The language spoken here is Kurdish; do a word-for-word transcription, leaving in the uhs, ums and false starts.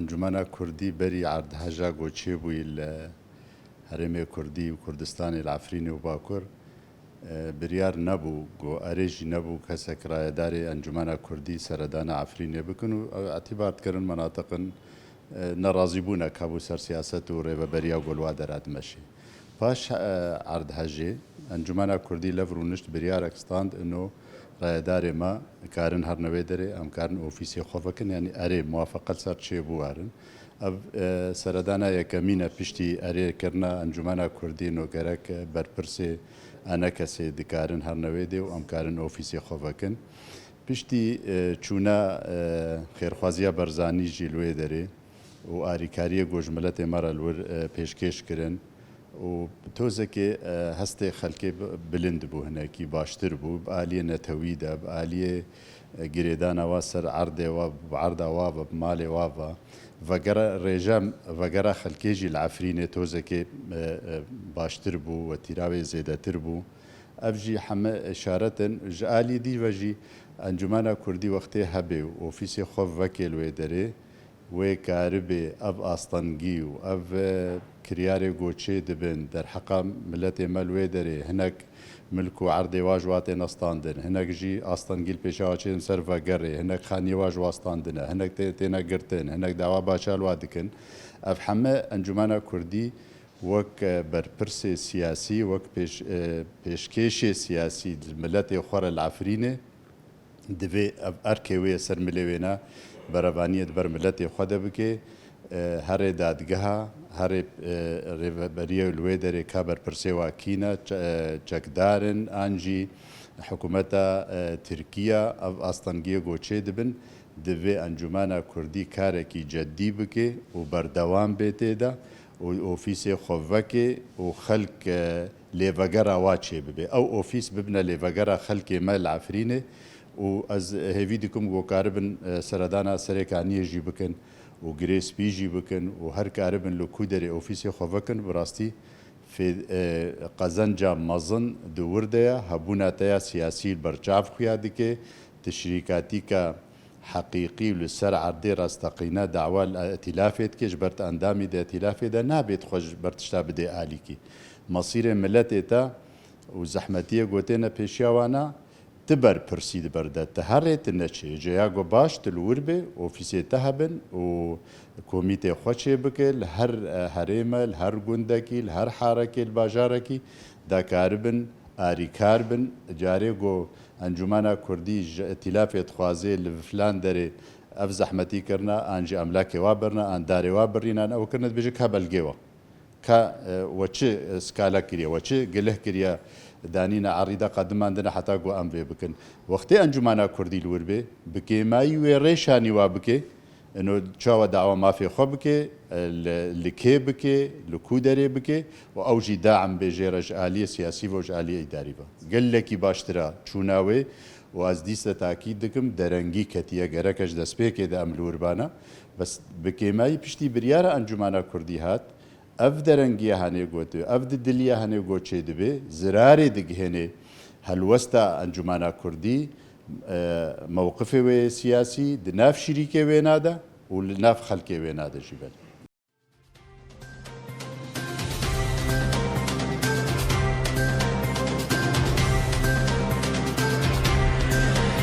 Encûmena Kurdî berî erdheja ku çêbûyî li Herêmê Kurdî û Kurdistanê li Efrînê û Bakur, e, biryar nebû, ku erê jî nebû kesek rayedarê Encûmena Kurdî seredana Efrînê bikin û ew îtîbar dikirin menatiqin, e, nerazîbûnek hebû ser siyaset û rêveberiya ku li wa dera dimeşê. Paş, e, erdhejê, Encûmena Kurdî lev rûnişt, biryarek stand, ino rayedarê me karin herne wê derê, em karin ofîsê xwe vekin, yanî erê, muwafeqet ser çêbûwarin. Ev, e, seredana yekemîn e piştî erê kirina Encûmena Kurdî, no gerek, e, berpirsê enekesê dikarin herne wê dê û em karin ofîsê xwe vekin. Piştî, e, çûna, e, xêrxwaziya Barzanî jî li wê derê û arîkariyê ku ji miletê me re li wir, e, pêşkêş kirin û tozekê, e, hestê xelkê bi-, bilind bû, hinekî baştir bû, bi aliyê netewî de, bi aliyê, e, girêdana wa ser erdê wa, bi erda wa ve, bi malê wa ve, vegera rêje, vegera xelkê jî li Efrînê tozekê, e, e, baştir bû, wetîra wê zêdetir bû. Ev jî heme îşaret in. Ji alî dî ve jî Encûmena Kurdî wextê hebe û ofîsê xwe veke li wê derê, wê karibê ev astengî û ev, e, kiryarê ku çêdibin derheqa miletê me li wê derê, hinek milk û erdê wa ji wa têne standin, hinek jî astengî li pêşa wa çêdin ser vegerê, hinek xaniyê wa ji wa standine, hinek tê-, têne girtin, hinek dawa baca li wa dikin. Ev heme Encûmena Kurdî wek, e, berpirsê siyasî, wek pêş-, e, pêşkêşê siyasî li miletê xwe re li Efrînê, divê ev erkê wê ser milê wê ne, berevaniyê di ber miletê xwe de bike. E, herê dadgeha, herê, e, rêveberiya li wê derê ka berpirsê wa kî ne, çe-, e, çekdar in, an jî hikûmeta, e, Tirkiye ev astengiyê ku çêdibin, divê Encûmena Kurdî karekî ceddî bike û berdewam bê tê de û ofîsê xwe veke û xelk, e, lêvegera wa çêbibe. Ew ofîs bibine lêvegera xelkê me li Efrînê û ez hêvî dikim ku karibin, e, seredana Serêkaniyê jî bikin û Girê Spî jî bikin û her karibin li ku derê ofîsê xwe vekin, bi rastî fê-, e, qezenca mezin di wir de ye, hebûna te ya siyasî li ber çav xuya dike, tu şirîkatîka heqîqî û li ser erdê rasteqîne dawa li îtîlafê dike, ji ber tu endamî di îtîlafê de nabê tu xwe ji ber tişta bidê alîkî. Mesîrê miletê te û zehmetiyê ku têne pêşiya wan e, ti berpirsî di ber de, ti herê ti neçê. Ceya ku baş tu li wir bê, ofîsê te hebin û komîtê xwe çêbike, li her, e, herême, li her gundekî, li her harekê, li bajarekî, da karibin arîkar bin. Carê ku Encûmena Kurdî ji îtîlafê dixwaze li filan derê ev zehmetî kirina, an jî emlakê wa birina, an darê wa birîna, an ew kirine, dibêje ka belgê we. Ka, e, we çi, e, skala kiriye, we çi gilih kiriye, danîne erî de qedimandine heta ku em vê bikin. Wextê Encûmena Kurdî li wir bê, bi kêmayî wê rêşanî wa bike, ino çawa dawa mafê xwe bike, e, li, li kê bike, li ku derê bike û ew jî daem bê jê re ji aliyê siyasî ve û ji aliyê îdarî ve. Gelekî baştir e çûna wê û ez dîse takîd dikim, derengî ketiye, gereke ji destpêkê de em li wir bana. Bes bi kêmayî piştî biryara Encûmena Kurdî hat, ev derengiya henê gotiye, ev di diliya henê got çêdibe, zirarê digihêne helwesta Encûmena Kurdî, e, mewqifê wê siyasî di nav şirîkê wêna de û li nav xelkê wêna de jî belê.